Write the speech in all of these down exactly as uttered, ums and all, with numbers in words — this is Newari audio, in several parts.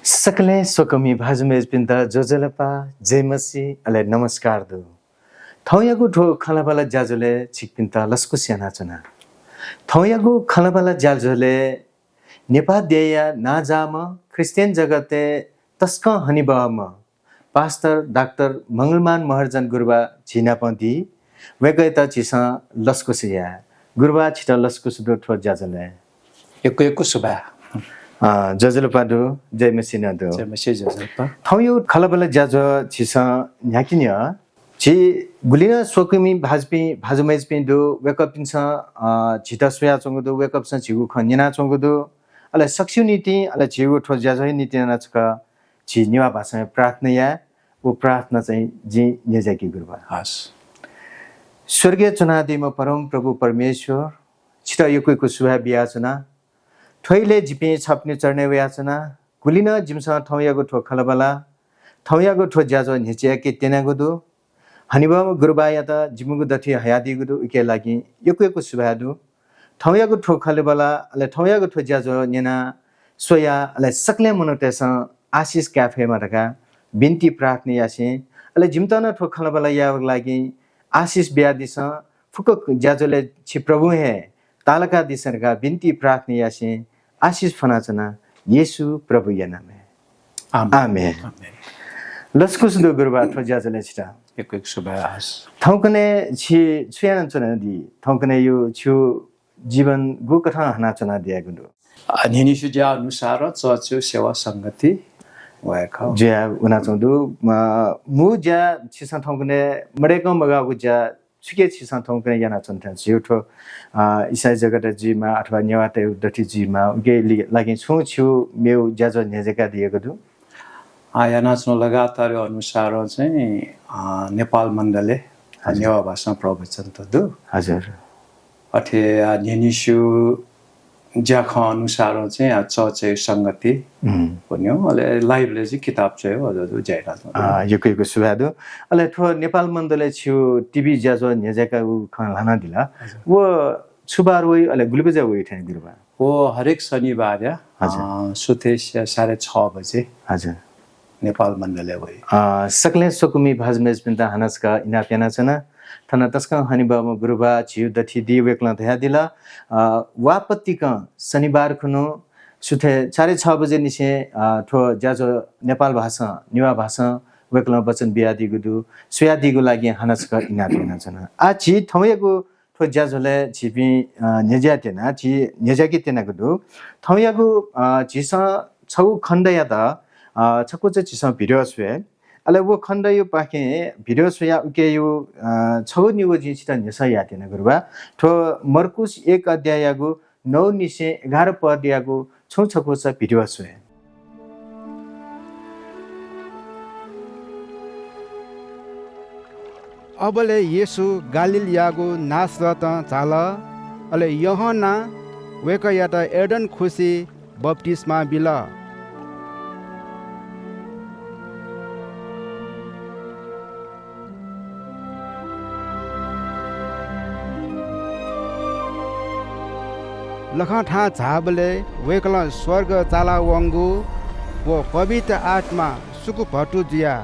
सकलें स्वकुमि भाजु मय्जुपिन्त ज्वजलपा, जय मसीह, अले नमस्कार दु। थौंयागु थ्व खँल्हाबल्हा ज्याझ्वलय् छिकपिन्त लसकुस यानाच्वना। थौंयागु खँल्हाबल्हा ज्याझ्वलय् नेपाः देय्‌या नांजाःम्ह ख्रीष्टियन जगतय् तसकं हनेबहःम्ह पास्टर डाक्टर मंगलमान महर्जन गुरुबा झी नाप दी। वय्‌कःयात झीसं लसकुस याये। गुरुबा, छित लसकुस दु थ्व ज्याझ्वलय्। यक्व यक्व सुभाय्। अ, ज्वजलपा दु, जय मसीह नं दु। जय मसीह, ज्वजलपा। थौंयागु खँल्हाबल्हा ज्याझ्वः झीसं न्ह्याके न्यं। झी गुलि नं स्वकुमि भाजुपिं, भाजु मय्जुपिं दु, वय्‌कःपिन्सं, अ, झीत स्वयाच्वंगु दु, वय्‌कःपिन्सं झीगु खँ न्यनाच्वंगु दु। अले सकसिया निंतिं, अले झीगु थ्व ज्याझ्वःया निंतिं यानाः छकः झी नेवाः भाषां प्रार्थना याये। व प्रार्थना चाहिँ जिं न्ह्यज्याके गुरुबा। हस्। स्वर्गय् च्वनादीम्ह परमप्रभु परमेश्वर, छित यक्व यक्व सुभाय् बियाच्वना। थ्व इलय् जिपिं छापिनि चरणय् वयाच्वना। गुलि नं जिमिसं थौंयागु थ्व खँल्हाबल्हा, थौंयागु थ्व ज्याझ्वः न्ह्यज्याके त्यनागु दु। हनेबहःम्ह गुरुबायात जिमिगु दथुइ हयादीगु दु, उकिया लागि यक्व यक्व सुभाय् दु। थौंयागु थ्व खँल्हाबल्हा, अले थौंयागु थ्व ज्याझ्वः न्यनाः स्वयाः, अले सकलें मनूतय्‌सं आशिष काये फयेमा धकाः बिन्ति प्रार्थना यासें, अले जिमित नं थ्व खँल्हाबल्हा यायेगु लागि आशिष बियादिसँ। फुक्क ज्याझ्वलय् छि प्रभुं हे ताःलाकादिसँ धकाः बिन्ति प्रार्थना यासें आशिष फ्वनाच्वना, येशू प्रभुया नामय्। आमेन। आमेन। आमेन। लसकुस दु गुरुबा थ्व ज्याझ्वलय् छित। यक्व यक्व सुभाय् हस्। थौंकन्हय् छि छु यानाच्वनादी? थौंकन्हय्‌या छिगु जीवन गुकथं हनाच्वनादीगु दु? अ, न्हिनिसु ज्या अनुसार चर्चय् सेवा संगति वये खः। ज्या वनाच्वंगु दु। अ, मू ज्या छिसं थौंकन्हय् मदय्‌कं मगाःगु ज्या छुकिया छिसं थौंकन्हय् यानाच्वना थें च्वं। थ्व, अ, इसाई जगत जुइमा अथवा नेवाःतय् दथुइ जुइमा, उकिया लि-, लागि छुं छिगु मेगु ज्याझ्वः न्ह्यज्याकादीगु दु? अ, यानाच्वना लगातार अनुसार चाहिँ, अ, नेपाल मण्डलय्, हजुर। नेवाः भाषां प्रवचन त दु। हजुर। अथे, अ, न्हिनिसु ज्याखँ अनुसार चाहिँ, अ, चर्चय् संगति, उम्। वनेगु, अले library-य् किताब च्वयेगु, अथे ज्या यानाच्वना। अ, यक्व यक्व सुभाय् दु। अले थ्व नेपाल मण्डलय् छिगु TV ज्याझ्वः न्ह्यज्याकागु खँ ल्हानादिल। हजुर। व छु बार वइ, अले गुलि बजे वइ थें गुरुबा? व हरेक शनिबार या, हजुर। अ, सुथय् साढे छ बजे। हजुर। नेपाल मण्डलय् वइ। अ, सकलें स्वकुमि भाजु मय्जुपिन्त हानं छकः इनाप यानाच्वना। थन तसकं हनेबहःम्ह गुरुबा झीगु दथुइ दी, वय्‌कलं धयादिल, अ, वापतिकं शनिबार खुन्हु सुथय् साढे छ बजे निसें, अ, थ्व ज्याझ्वः नेपाल भाषां, नेवाः भाषां वय्‌कलं वचन बियादीगु दु, स्वयादीगु लागि हानं छकः इनाप यानाच्वना। आः झी थौंयागु थ्व ज्याझ्वलय् झीपिं, अ, न्ह्यज्याये त्यना, झी न्ह्यज्याके त्यनागु दु। थौंयागु, अ, झीसं छगू खण्डयात, अ, छकूचा झीसं video स्वये। अले व खण्डयापाखें video स्वयाः उकियागु, अ, छगू निगू जिं छित न्ह्यसः याये त्यना गुरुबा। थ्व मर्कुस एक अध्याययागु नौ निसें एघार पदयागु छुं छकूचा video स्वये। अबलय् येशू गालीलयागु नासरतं झाल। अले यूहन्नां वय्‌कःयात यर्दन खुसिइ बप्तिस्मा बिल। लखंथां झाःबलय् वय्‌कलं स्वर्ग चाला वंगु व पवित्र आत्मा सुकुभतु जुयाः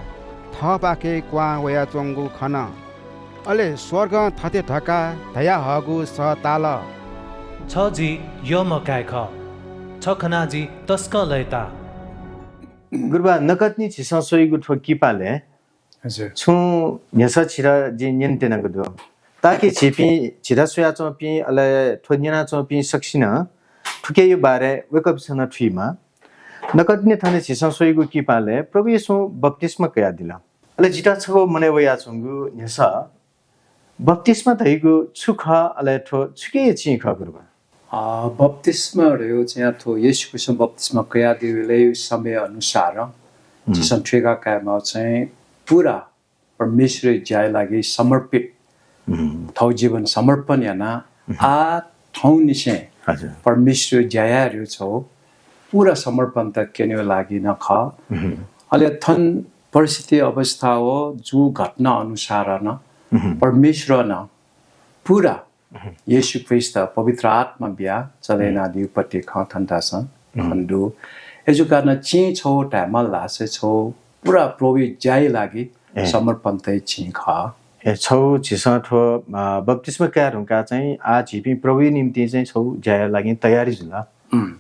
थःपाखे क्वहां वयाच्वंगु खन। अले स्वर्गं थथे धकाः धयाहःगु सः ताल, छ जि यःम्ह काय् खः, छ खनाः जि तसकं लय्‌ता। गुरुबा, नकतिनि झीसं स्वइगु थ्व किपालय् हजुर। छुं न्ह्यसः छित जिं न्यने त्यनागु दु। ताकि झीपिं, झीत स्वयाच्वंपिं, अले थ्व न्यनाच्वंपिं सकसिनं थुकिया बारे वय्‌कःपिन्सं नं थुइमा। नकतिनि थन झीसं स्वइगु किपालय् प्रभु येशूं बप्तिस्मा कयादिल। अले जितः छगू मनय् वयाच्वंगु न्ह्यसः, बप्तिस्मा धइगु छु खः, अले थ्व छुकिया चिं खः गुरुबा? अ, बप्तिस्मा धइगु चाहिँ थ्व येशू ख्रीष्टं बप्तिस्मा कयादीगु समय अनुसार हम्म। झीसं थुइका कायेमाःगु चाहिँ पूरा परमेश्वरया ज्याया लागि समर्पित, हम्म। थःगु जीवन समर्पण यानाः हम्म। आः थौंनिसें हजुर। परमेश्वरया ज्या यायेगु छगू पूरा समर्पण तक क्यनेगु लागि नं खः। हम्म। अले थन परिस्थिति अवस्था व जूगु घटना अनुसार नं हम्म। परमेश्वरं नं पूरा हम्म। येशू ख्रीष्ट पवित्र आत्मा बियाः चले हम्म। यानादीगु पति खँ थन धाःसां हम्म। खने दु। अय्‌जूकाः नं छिं छगू धायेमाल धाःसा छगू पुरा प्रभुइ ज्याइ लागि ए। समर्पण तये चिं खः। ए, छगू झीसं थ्व, अ, बप्तिस्मा काये धुंकाः चाहिँ आः झीपिं प्रभुया निंतिं चाहिँ छगू ज्याया लागि तयारी जुल उम्।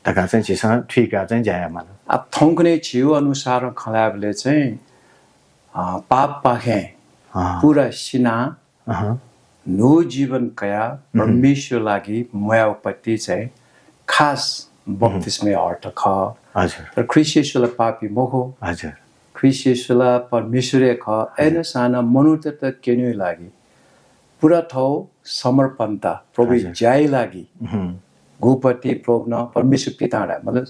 धकाः चाहिँ झीसं थुइकाः चाहिँ ज्या यायेमाल। आ, थौंकन्हय् झीगु अनुसारं खँ ल्हायेबलय् चाहिँ, अ, पापपाखें अँ। पुरा सिनाः अहँ। न्हू जीवन कयाः उहुँ। परमेश्वर लागि म्वायेगु पति चाहिँ खास उहुँ। बप्तिस्माया अर्थ खः। हजुर। तर ख्रीष्ट येशू ला पापी मखु। हजुर। ख्रीष्ट येशू ला परमेश्वर हे खः। हजुर। अय्‌नं सां नं मनूतय्‌त क्यनेगु लागि पुरा थौं समर्पणता, प्रभुया हजुर। ज्याया लागि उहुँ। गुपति प्रभुं परमेश्वर पितां धाये, मतलब,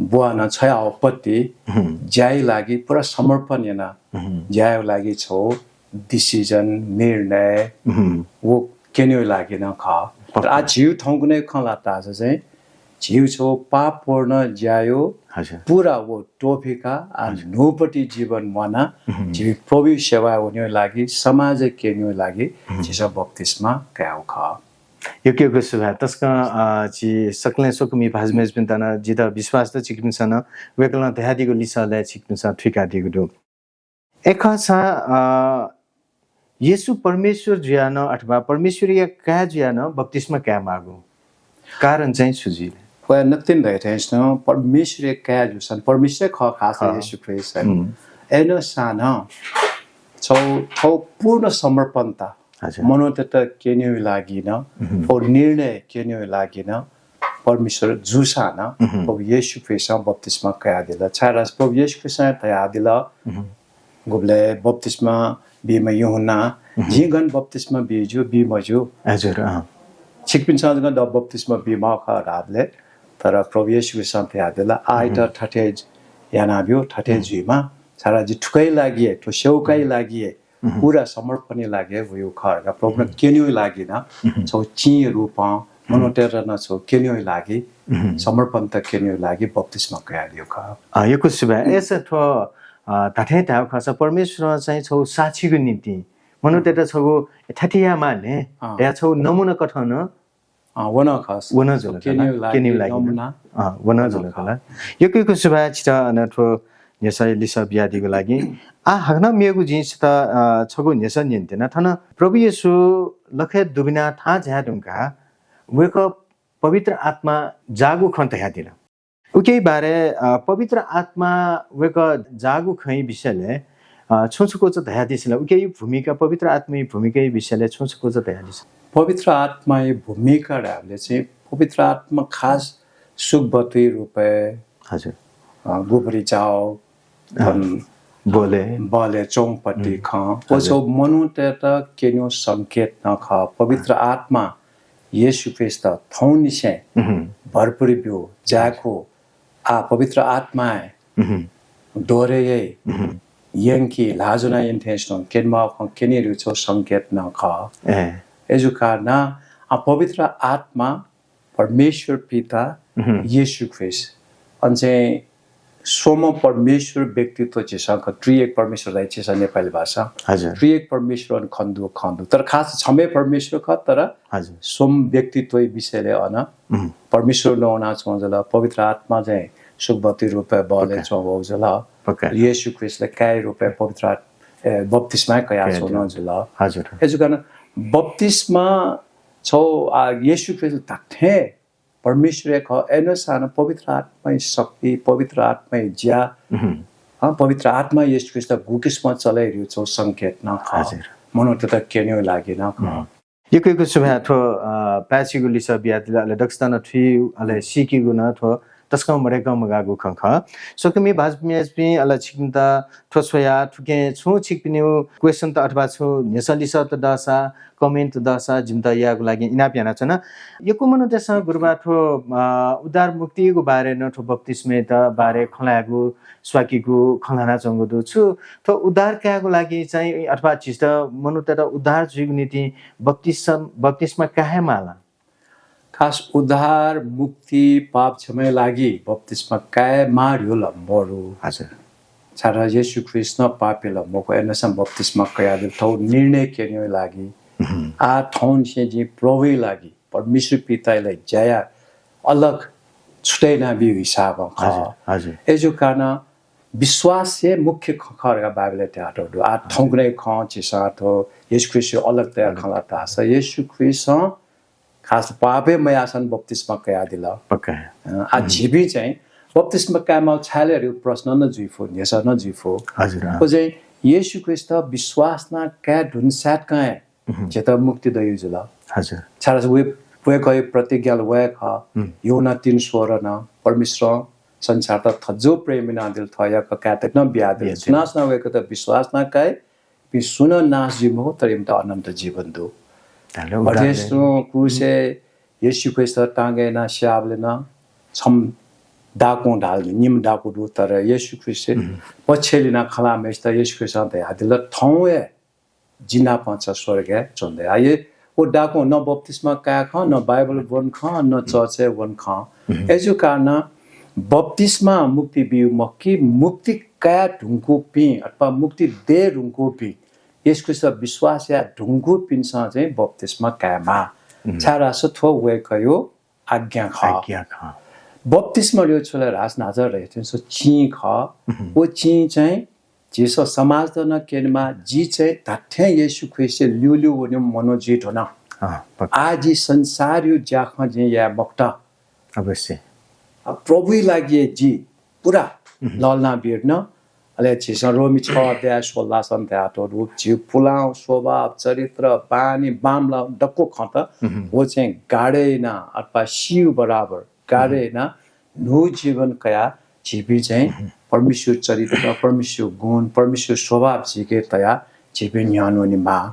बुवां छ्वयाहःगु पति उहुँ। ज्याया लागि पुरा समर्पण यानाः उहुँ। ज्याया लागि छगू decision, निर्णय, उहुँ। व क्यनेगु लागि नं खः। पक्का। तर आः झीगु थौंकन्हय् खँ ल्हात धाःसा चाहिँ झीगु छगू पापपूर्ण ज्याया हजुर। पुरा व त्वःफिकाः आः हजुर। न्हूपति जीवन म्वानाः उहुँ। झी प्रभुया सेवाय् वनेगु लागि, समाजय् क्यनेगु लागि उहुँ। झीसं बप्तिस्मा कायेगु खः। यक्व यक्व सुभाय्। तसकं, अ, झी सकलें स्वकुमि भाजु मय्‌जुपिन्त नं जितः विश्वास दु, छिकपिन्सं नं वय्‌कलं धयादीगु लिसः लय् छिकपिन्सं थुइकादीगु दु। अय् खःसा, अ, येशू परमेश्वर जुयाः नं अथवा परमेश्वरया काय् जुयाः नं बप्तिस्मा कायेमाःगु कारण चाहिँ छु जुइ? वया नकतिनि धयाथें नं परमेश्वरया काय् जूसां परमेश्वर खः खास खः। येशू ख्रीष्ट। उम्। अय्‌नं सां नं छगू, छगू पूर्ण समर्पणता हजुर। मनूतय्‌त क्यनेगु लागि नं, उहुँ। व निर्णय क्यनेगु लागि नं परमेश्वर जूसां नं उहुँ। प्रभु येशू ख्रीष्टं बप्तिस्मा कयादिल। छाय्‌धाःसा प्रभु येशू ख्रीष्टं धयादिल, उहुँ। गुबलय् बप्तिस्मा बीम्ह यूहन्ना, उहुँ। जिं गन बप्तिस्मा बी ज्यू, बी मज्यू। हजुर, अँ। छिकपिन्सं जक द बप्तिस्मा बीमाःगु खः धाःबलय्, तर प्रभु येशू ख्रीष्टं धयादिल, आः इत उहुँ। थथे यानाब्यु, थथे उहुँ। जुइमा। छाय्‌धाःसा जि थुकिया लागि हे, थ्व सेवकाया उहुँ। लागि हे, उहुँ। पुरा समर्पणया लागि हे वयागु खः धकाः प्रभुं उहुँ। क्यनेगु लागि नं उहुँ। छगू चिंया रूपं उहुँ। मनूतय्‌त नं छगू क्यनेगु लागि, उहुँ। समर्पणता क्यनेगु लागि बप्तिस्मा कयादियागु खः। अँ, यक्व सुभाय्। अय्‌सा थ्व, अ, धात्थें धायेगु खःसा परमेश्वरं चाहिँ छगू साक्षीगु निंतिं मनूतय्‌त छगू थथे यायेमाः न्हे, अँ। धयाः छगू नमूना कथं नं अँ, व नं खः। व नं जुल का ला? क्यनेगु लागि क्यनेगु लागि नं। नमूना। अँ, व नं व नं जुल का ला? यक्व यक्व सुभाय् छितः अन थ्व न्ह्यसःया लिसः बियादीगु लागि। आः हाकनं मेगु जिं छितः, अ, छगू न्ह्यसः न्यने त्यना। थन प्रभु येशू लखय् दुबिनाः थाहां झाये धुंकाः वय्‌कः पवित्र आत्मा जाःगु खँ धयादिल। उकिया बारे, अ, पवित्र आत्मा वय्‌कः जाःगु खँया विषयलय्, अ, छुं छकूचा धयादिसँ ला? उकिया भूमिका, पवित्र आत्माया भूमिकाया विषयलय् छुं छकूचा धयादिसँ। पवित्र आत्माया भूमिका धाःबलय् चाहिँ पवित्र आत्मा खास सुखवती रूपय्, हजुर। अ, गुपरि जाःगु, अँ, अन, बलय्। बलय् च्वंगु पति उम्। खँ। व हजुर। छगू मनूतय्‌त क्यनेगु संकेत नं खः। पवित्र अँ। आत्मा येशू ख्रीष्ट थौंनिसें उहुँ। भरपुरी ब्यू, जाय्‌कू, आः पवित्र आत्मां उहुँ। दोहरे याइ, उहुँ। यंकी, ल्हाः ज्वनाः यने थें च्वं, क्यनेमाःगु खँ क्यनेगु छगू संकेत नं खः। ए। अय्‌जूकाः नं आः पवित्र आत्मा परमेश्वर पिता, उहुँ। येशू ख्रीष्ट। अन चाहिँ स्वम्ह परमेश्वर व्यक्तित्व झीसं खः, त्रिएक परमेश्वर धाइ झीसं नेपाली भाषां। हजुर। त्रिएक परमेश्वर अन खनेदु, खँ दु। तर खास छम्ह हे परमेश्वर खः, तर हजुर। स्वम्ह व्यक्तित्वया विषयलय् अन उहुँ। परमेश्वर नं वनाच्वंगु जुल, पवित्र आत्मा चाहिँ सुखवती रूपय् बलय् पक्का। च्वंगु जुल। पक्का। येशू ख्रीष्ट ला काय्‌या रूपय् पवित्र आत-, ए, बप्तिस्मा कयाच्वंगु कयाच्वंगु। जुल। हजुर। अय्‌जूकाः नं बप्तिस्मा छगू, आः, येशू ख्रीष्ट धात्थें परमेश्वर हे खः, अय्‌नं सां नं पवित्र आत्माया शक्ति, पवित्र आत्माया ज्या, उहुँ। अँ, पवित्र आत्मां येशू ख्रीष्ट गुकिसिमं चले याइगु छगू संकेत नं खः। हजुर। मनूतय्‌त क्यनेगु लागि नं खः। उहुँ। यक्व यक्व सुभाय् थ्व, अ, पाय्‌छिगु लिसः बियादिल, अले दक्वसित नं थुइगु, अले सीकेगु नं थ्व तसकं मदय्‌कं मगाःगु खँ खः। स्वकुमि भाजु मय्‌जुपिं, अले छिकपिन्त थ्व स्वयाः थुकिं छुं छिकपिनिगु question त अथवा छुं न्ह्यसः लिसः त दःसा, comment दःसा जिमित यायेगु लागि इनाप यानाच्वना। यक्व मनूतय्‌सं गुरुबा थ्व, अ, उद्धार मुक्तियागु बारे नं थ्व बप्तिस्मायात बारे खँ ल्हायेगु, स्वाकेगु खँ ल्हानाच्वंगु दु। छु थ्व उद्धार कायेगु लागि चाहिँ अथवा झीत मनूतय्‌त उद्धार जुइगु निंतिं बप्तिस्म-, बप्तिस्मा काये हे माः ला? खास उद्धार, मुक्ति, पाप क्षमाया लागि बप्तिस्मा काये माः धइगु ला मदु। हजुर। छाय्‌धाःसा येशू ख्रीष्ट नं पापी ला मखु, अय्‌नं सां बप्तिस्मा कयादिल थःगु निर्णय क्यनेगु लागि। उहुँ। आः थौंनिसें जिं प्रभुया लागि, परमेश्वर पिताया लागि ज्या याये, अलग छुट्याइनाबी हिसाबं खः। हजुर, हजुर। अय्‌जूगु कारणं विश्वास हे मुख्य खँ खः धकाः बाइबलय् धयातःगु दु। आः थौंकन्हय् खँ झीसं थ्व येशू ख्रीष्टया अलग तयाः खँ ल्हात धाःसा येशू ख्रीष्टं खास पापय् मयाःसां बप्तिस्मा कयादिल। पक्का। अ, आः झीपिं चाहिँ बप्तिस्मा कायेमाःगु छाय् ले धइगु प्रश्न नं जुइफु, न्ह्यसः नं जुइफु। हजुर, अँ। व चाहिँ येशू ख्रीष्ट विश्वास याना काये धुन साय्‌तकं हे झीत मुक्ति दइगु जुल। हजुर। छाय्‌धाःसा वय्-, वय्‌कःया प्रतिज्ञा ला व हे खः। यूहन्ना तीन सोह्र नं परमेश्वरं संसारयात थज्याःगु प्रेम यानादिल, थःया यक्व काय्‌यात नं बियादिल। बियादिल। सुनां सुनां वय्‌कःयात विश्वास याना काइ, इपिं सुं नं नाश जुइ मखु, तर इमित अनन्त जीवन दु। धाल, उद्धार भतिष्ठं क्रूसय् येशू ख्रीष्ट टाँगय् यानाः स्याःबलय् नं छम्ह डाकुं धाल, निम्ह डाकु दु, तर येशू ख्रीष्टया पक्षय् लिनाः खँ ल्हाःम्हय्‌सित येशू ख्रीष्टं धयादिल, थौं हे जि नाप च्वँ स्वर्गय् च्वँ धयाः। आः व डाकुं न बप्तिस्मा काये खं, न बाइबल ब्वने खं, न चर्चय् वने खं। अय्‌जूगु कारणं बप्तिस्मां मुक्ति बीगु मखु कि, मुक्ति काये धुंकूपिं अथवा मुक्ति दये धुंकूपिं, येशू ख्रीष्टयात विश्वास याये धुंकूपिन्सं चाहिँ बप्तिस्मा कायेमाः। छाय्‌धाःसा थ्व वय्‌कःया आज्ञा खः। आज्ञा खः। बप्तिस्मा धइगु छु ले धाःसा न्हाचः धयाथें व चिं खः। व चिं चाहिँ झीसं समाजत नं क्यनेमाः, जि चाहिँ धात्थें येशू ख्रीष्टया ल्यूल्यू वनीम्ह मनू जुइ धुन। अँ, पक्का। आः जि संसारया ज्याखँ जिं याये मखुत। अवश्य। आ, प्रभुया लागि हे जि पुरा लःल्हाना बिधुन। अले झीसं रोमी छ अध्याय सोह्र ल्हाःसां धयातःगु दु, झीगु पुलांगु स्वभाव, चरित्र, बानी, बांमलाःगु दक्व खँत व चाहिँ गाडय् यानाः अथवा सीगु बराबर गाडय् यानाः न्हू जीवन कयाः झीपिं चाहिँ परमेश्वरया चरित्र, परमेश्वरया गुण, परमेश्वरया स्वभाव झीके तयाः झीपिं न्ह्यःने वनेमाः।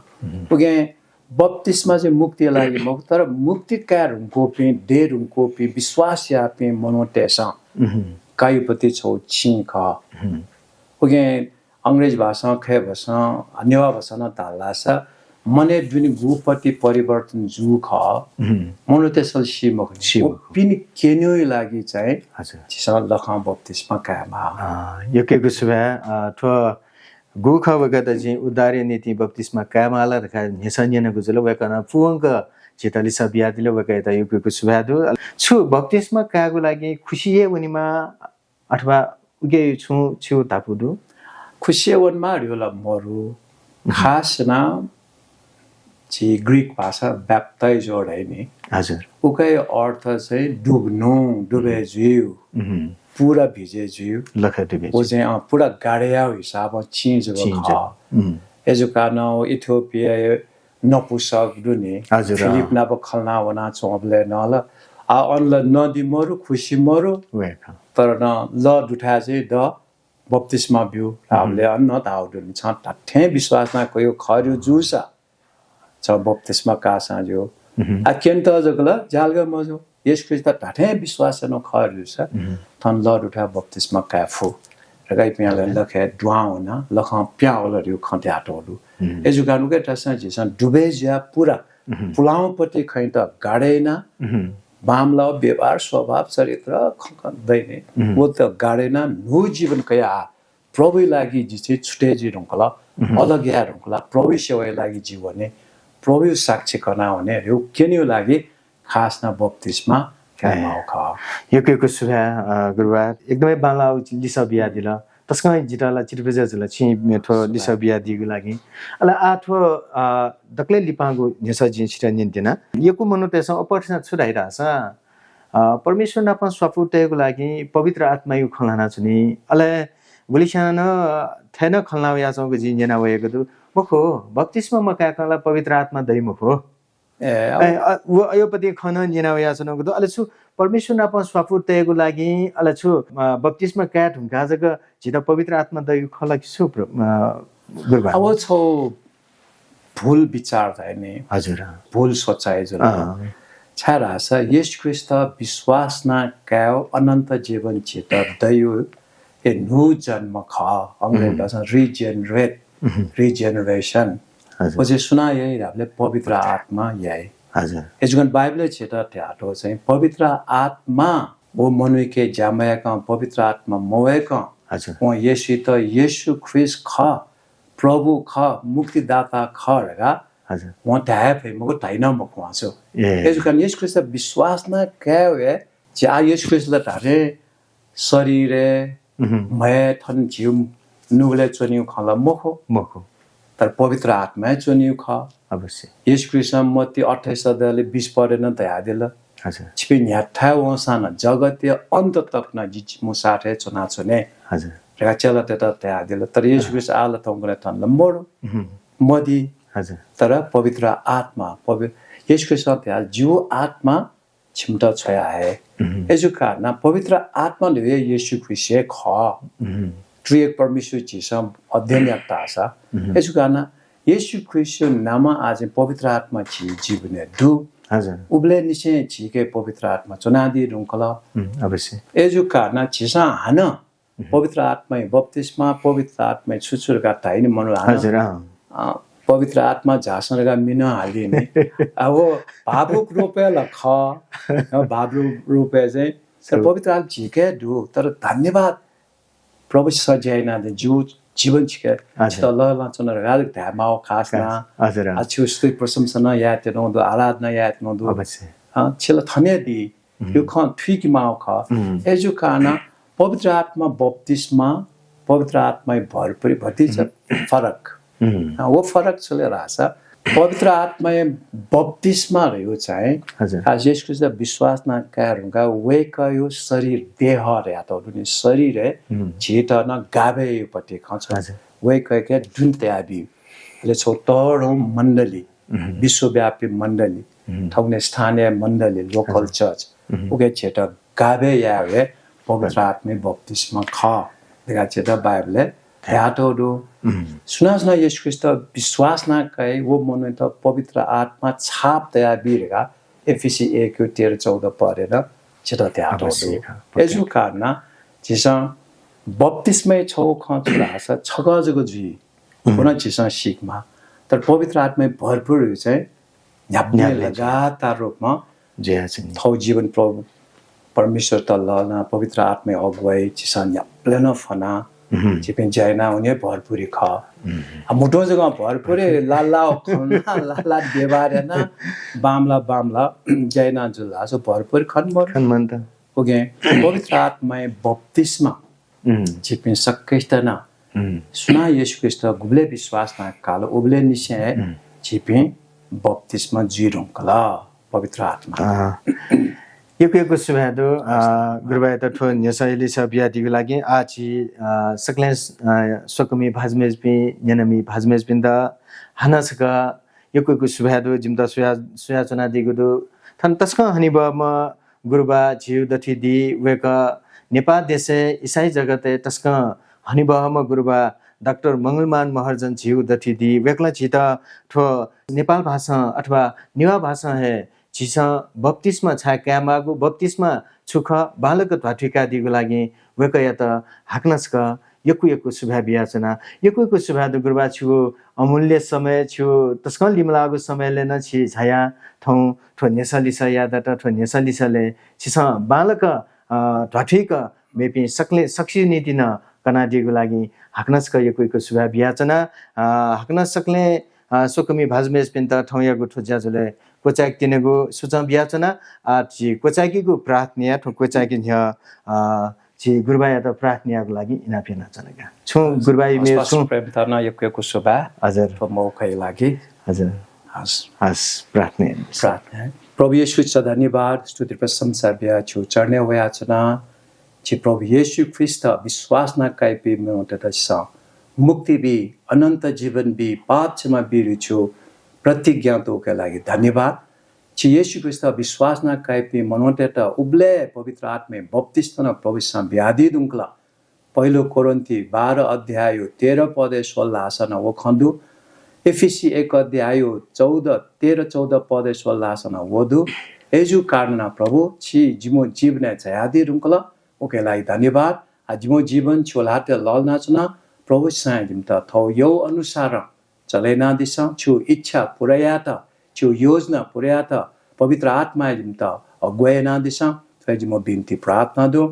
उकिं बप्तिस्मा चाहिँ मुक्तिया लागि मखु, तर मुक्ति काये धुंकूपिं, दये धुंकूपिं, विश्वास याःपिं मनूतय्‌सं काइगु पति छगू चिं खः। उकिं अंग्रेजी भाषां, खय् भाषां, नेवाः भाषां नं धाल धाःसा मनय् दुने गुपति परिवर्तन जूगु खः। मनूतय्‌सं ला सी मखु नि। सी मखु। व पिने क्यनेगु लागि चाहिँ झीसं लखं बप्तिस्मा कायेमाः। अँ, यक्व यक्व सुभाय्। अ, थ्व गु खः वय्‌कःयात जिं उद्धारया निंतिं बप्तिस्मा कायेमाल धकाः न्ह्यसः न्यनागु जुल। वय्‌कलं पूवंक झीत लिसः बियादिल, वय्‌कःयात यक्व यक्व सुभाय् दु। छु बप्तिस्मा कायेगु लागि खुसि हे वनेमाः अथवा उके छुं छिगु धापू दु? खुसि हे वनेमाः धइगु ला मरु। खास यानाः झी ग्रीक भाषा ब्याप्ताइजो धाइ नि। हजुर। उकिया अर्थ चाहिँ डुब्नु, डुबे जुइगु। पुरा भिजे जुइगु। लखय् डुबे व जुइगु। चाहिँ, अँ, पुरा गाडय् याःगु हिसाबं चिं जक खः। अय्‌जूगु कारणं इथियोपियाय् नपुंसक दु नि। हजुर, अँ। फिलिप नाप खँ ल्हाना वनाच्वंबलय् नं ला, आ, अन ला नदी मरु, खुसि मरु। तर नं लः दुथाय् चाहिँ द बप्तिस्मा ब्यु धाःबलय् अन नं धाःगु दु नि, छं धात्थें विश्वास याना कयागु खः धइगु जूसा छं बप्तिस्मा काःसां ज्यू। आ, क्यनेत जक ला ज्यालगय् मजू। येशू ख्रीष्टयात धात्थें विश्वास यानागु खः धइगु जूसा थन लः दुथाय् बप्तिस्मा काये फु धकाः इपिं ला लखय् दुहां वनाः लखं पिहां वल धइगु खँ धयातःगु दु। अय्‌जूगु कारणं उकिं धाःसा झीसं डुबे जुयाः पुरा पुलांगु पति खँयात गाडय् यानाः बांमलाःगु व्यवहार, स्वभाव, चरित्र, खँ, खँ दइ नि। व त गाडय् यानाः न्हू जीवन कयाः प्रभुया लागि जि चाहिँ छुटे जुइ धुंकल, अलग याये धुंकल, प्रभुया सेवाया लागि जि वने, प्रभुया साक्षी कना वने धइगु क्यनेगु लागि खास यानाः बप्तिस्मा कायेमाःगु खः। यक्व यक्व सुभाय्, अ, गुरुबा। एकदमै बांलाःगु लिसः बियादिल। तसकं जितः ला चित्त बुझे जुल छिं थ्व लिसः बियादीगु लागि। अले आः थ्व, अ, दकलय् लिपांगु न्ह्यसः जिं छितः न्यनेत्यना। यक्व मनूतय्‌सं अप्वः थासं छु धाइ धाःसा, अ, परमेश्वर नाप स्वापू तयेगु लागि पवित्र आत्मायागु खँ ल्हानाच्वनी। अले गुलिस्यां नं थथे नं खँ ल्हाना वयाच्वंगु जिं न्यना वयागु दु। मखु, बप्तिस्मा मकाय्‌कं ला पवित्र आत्मा दइ मखु। ए, अब ए, अ, व अयोपति खँ नं न्यना वयाच्वनागु दु। अले छु परमेश्वर नाप स्वापू तयेगु लागि, अले छु, अ, बप्तिस्मा काये धुंकाः जक झीत पवित्र आत्मा दइगु खः ला कि छु प्र-, अ, गुरुबा? अब छगू भूल बिचार धाइ नि। हजुर। भूल सोचाइ जुल। अँ। छाय्‌धाःसा येशू ख्रीष्ट विश्वास याना कायेगु अनन्त जीवन झीत दइगु हे न्हू जन्म खः। अंग्रेजी भाषां regenerate, regeneration। हजुर। व चाहिँ सुनां याइ धाःबलय् पवित्र आत्मां याइ। हजुर। अय्‌जूगुलिं बाइबलय् झीत धयातःगु चाहिँ पवित्र आत्मां व मनूयाके ज्या मयाकं, पवित्र आत्मा मवय्‌कं हजुर। वं येशूयात येशू ख्रीष्ट खः, प्रभु खः, मुक्तिदाता खः धकाः हजुर। वं धाये फइ मखु, धाइ नं मखु वं छु। ए। अय्‌जूगुलिं येशू ख्रीष्टयात विश्वास याना कायेगु हे झी आः येशू ख्रीष्टयात धाःथें शरीरय्, म्हय् थन झीगु नुगलय् च्वनीगु खँ ला मखु। मखु। तर पवित्र आत्माय् च्वनीगु खः। अवश्य। येशू ख्रीष्टं मत्ती अट्ठाइस अध्यायलय् बिस पदय् नं धयादिल। हजुर। छिपिं न्ह्याथाय् वंसां नं जगतया अन्त तक नं जि छिमिगु साथय् च्वनाच्वने। हजुर। धकाः चेलातय्त धयादिल। तर येशू ख्रीष्ट आः ला थौंकन्हय् थन ला मदु। मदी। हजुर। तर पवित्र आत्मा, पवि-, येशू ख्रीष्टं धयादिल, जिगु आत्मा छिमित छ्वया हये। अय्‌जु कारणं पवित्र आत्मा ला हे येशू ख्रीष्ट हे खः। त्रिएक परमेश्वर झीसं अध्ययन यात धाःसा। अय्‌जु कारणं येशू ख्रीष्टया नामं आः झी पवित्र आत्मा झी जीवनय् दु। हजुर। उबलय् निसें झीके पवित्र आत्मा च्वनादी धुंकल। अवश्य। अय्‌जु कारणं झीसं हानं पवित्र आत्माया बप्तिस्मा, पवित्र आत्माया छु छु धकाः धाइनि मनू हानं। हजुर, अँ। अँ, पवित्र आत्मा झासँ धकाः मिनं हालिनि। अब भावुक रूपय् ला खः, अँ, भावुक रूपय् चाहिँ, तर पवित्र आत्मा झीके दु, तर धन्यवाद प्रभु छिसं ज्या यानादिल, जिगु जीवन छिके, छित लःल्हानाच्वना धकाः धायेमाःगु खास ना। हजुर, अँ। आ, छिगु स्तुति प्रशंसा नं यायेत्यनागु दु, आराधना यायेत्यनागु दु। अवश्य। अँ, छिला थन हे दी। यो खँ थुइकेमाःगु खः। अय्‌जु कारणं पवित्र आत्मा बप्तिस्मा, पवित्र आत्माया भरपुरी, भतिचा फरक। अँ, व फरक छु ले धाःसा पवित्र आत्माया बप्तिस्मा धइगु चाहिँ हजुर। खास येशू ख्रीष्टयात विश्वास याना काये धुंकाः वय्‌कःया शरीर, देह धयातःगु दु नि, शरीरय् झीत नं गाभय् याइगु पति खँ छ। हजुर। वय्‌कःयाके दुने तयाबी। अले छगू तःधंगु मण्डली, विश्वव्यापी मण्डली, थौंकन्हय् स्थानीय मण्डली, local church, उके झीत गाभय् यायेगु हे पवित्र आत्माया बप्तिस्मा खः धकाः झीत बाइबलय् धयातःगु दु। सुनां सुनां येशू ख्रीष्टयात विश्वास याना काइ, व मनूयात पवित्र आत्मा छाप तयाबी धकाः एफिसी एकया तेह्र चौध पदय् नं झीत धयातःगु दु। अवश्य खः। अय्‌जु कारणं झीसं बप्तिस्माया छगू खँ छु धाःसा छकः जक जुइ। व नं झीसं सीकेमाः। तर पवित्र आत्माया भरपुरी चाहिँ न्ह्याबलें न्ह्याबलें जुइ। लगातार रूपमा जुयाच्वनी। थःगु जीवन प्रभु परमेश्वरयात लःल्हानाः पवित्र आत्माया अगुवाइ झीसं न्ह्याबलें नं फ्वनाः झीपिं ज्या याना वने भरपुरी खः। आ, म्हुतुं जक भरपुरी लाला खना, लाला व्यवहार याना, बांमलाः बांमलाः ज्या याना जुल धाःसा भरपुरी खने मदु। खने मन्त। उकिं पवित्र आत्माया बप्तिस्मा झीपिं सकसितं नं सुनां येशू ख्रीष्टयात गुबलय् विश्वास याना काल, उबलय् निसें हे झीपिं बप्तिस्मा जुइ धुंकल, पवित्र आत्मा। अँ, यक्व यक्व सुभाय् दु, अँ, गुरुबायात थ्व न्ह्यसः लिसः बियादीगु लागि। आः झी, अँ, सकलें, अँ, स्वकुमि भाजु मय्‌जुपिं, न्यनामि भाजु मय्‌जुपिन्त हानं छकः यक्व यक्व सुभाय् दु, जिमित स्वया, स्वयाच्वनादीगु दु। थन तसकं हनेबहःम्ह गुरुबा झीगु दथुइ दी, वय्‌कः नेपाः देशय् इसाई जगतय् तसकं हनेबहःम्ह गुरुबा डाक्टर मंगलमान महर्जन झीगु दथुइ दी। वय्‌कलं झीत थ्व नेपाल भाषां अथवा नेवाः भाषां हे झीसं बप्तिस्मा छाय् कायेमाःगु, बप्तिस्मा छु खः, बांलाक ध्वाथुइकादीगु लागि वय्‌कःयात हाकनं छकः यक्व यक्व सुभाय् बियाच्वना। यक्व यक्व सुभाय् दु गुरुबा, छिगु अमूल्य समय, छिगु तसकं लिमलाःगु समयलय् नं छि झायाः थौं थ्व न्ह्यसः लिसः यायेत, थ्व न्ह्यसः लिसःलय् छिसं बांलाक, अ, ध्वाथुइक मेपिं सकलें, सकसिया निंतिं नं कनादीगु लागि हाकनं छकः यक्व यक्व सुभाय् बियाच्वना। अ, हाकनं सकलें, अ, स्वकुमि भाजु मय्‌जुपिन्त थौंयागु थ्व ज्याझ्वलय् क्वचाय्‌के त्यनेगु सुचं बियाच्वना। आः झी क्वचाय्‌केगु प्रार्थनाया, थ्व क्वचाय्‌के न्ह्यः, अ, झी गुरुबायात प्रार्थना यायेगु लागि इनाप यानाच्वना का। छुं गुरुबाया मेगु हस्, छुं प्रेमत नं यक्व यक्व सुभाय्। हजुर। थ्व मौकाया लागि। हजुर। हस्। हस्, प्रार्थना यायेमाः। प्रार्थना। प्रभु येशू, छितः धन्यवाद, स्तुति प्रशंसा बिया, छिगु चरणय् वयाच्वना। झी प्रभु येशू ख्रीष्टयात विश्वास याना काइपिं मनूतय्‌त छिसं मुक्ति बी, अनन्त जीवन बी, पाप क्षमा बी धइगु छिगु प्रतिज्ञा दुगुया लागि धन्यवाद। झी येशू ख्रीष्टयात विश्वास याना काइपिं मनूतय्‌त उबलय् पवित्र आत्माया बप्तिस्मा नं प्रभु छिसं बियादी धुंकल। पहिलो कोरिन्थी बाह्र अध्यायया तेह्र पदय् स्वल धाःसा नं व खँ दु। एफिसी एक अध्यायया चौध, तेह्र चौध पदय् स्वल धाःसा नं व दु। अय्‌जूगु कारणं प्रभु, छि जिमिगु जीवनय् झायादी धुंकल। उकिया लागि धन्यवाद। आः जिमिगु जीवन छिगु ल्हातय् लःल्हानाच्वना। प्रभु, छिसं जिमित थःगु यःगु अनुसारं चले यानादिसँ, छिगु इच्छा पूरा यायेत, छिगु योजना पूरा यायेत पवित्र आत्मां जिमित अगुवाइ यानादिसँ। थ्व हे जिमिगु बिन्ति प्रार्थना दु।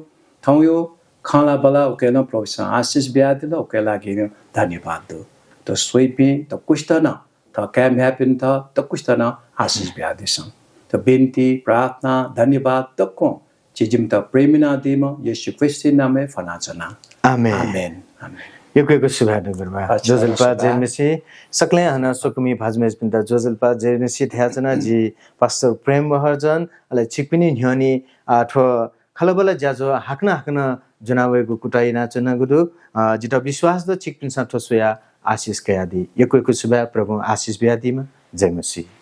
थौंयागु खँल्हाबल्हा उकिं नं प्रभु छिसं आशिष बियादिल, उकिया लागि नं धन्यवाद दु। थ्व स्वइपिं दक्वसित नं, थः काय् म्ह्याय्‌पिन्त दक्वसित नं आशिष बियादिसँ। थ्व बिन्ति, प्रार्थना, धन्यवाद दक्वं झी जिमित प्रेम यानादीम्ह येशू ख्रीष्टया नामय् फ्वनाच्वना। आमेन। आमेन। आमेन। यक्व यक्व सुभाय् दु गुरुबा। अच्छा, ज्वजलपा सुभाय्। जय मसीह। सकलें हानं स्वकुमि भाजु मय्जुपिन्त ज्वजलपा जय मसीह धयाच्वना। जि पास्टर प्रेम महर्जन, अले छिकपिनि न्ह्यःने, आ, थ्व खँल्हाबल्हा ज्याझ्वः हाकनं हाकनं ज्वनावयेगु कुतः यानाच्वनागु दु। अ, जितः विश्वास दु छिकपिन्सं थ्व स्वयाः आशिष कयादी। यक्व यक्व सुभाय्, प्रभुं आशिष बियादीमा। जय मसीह।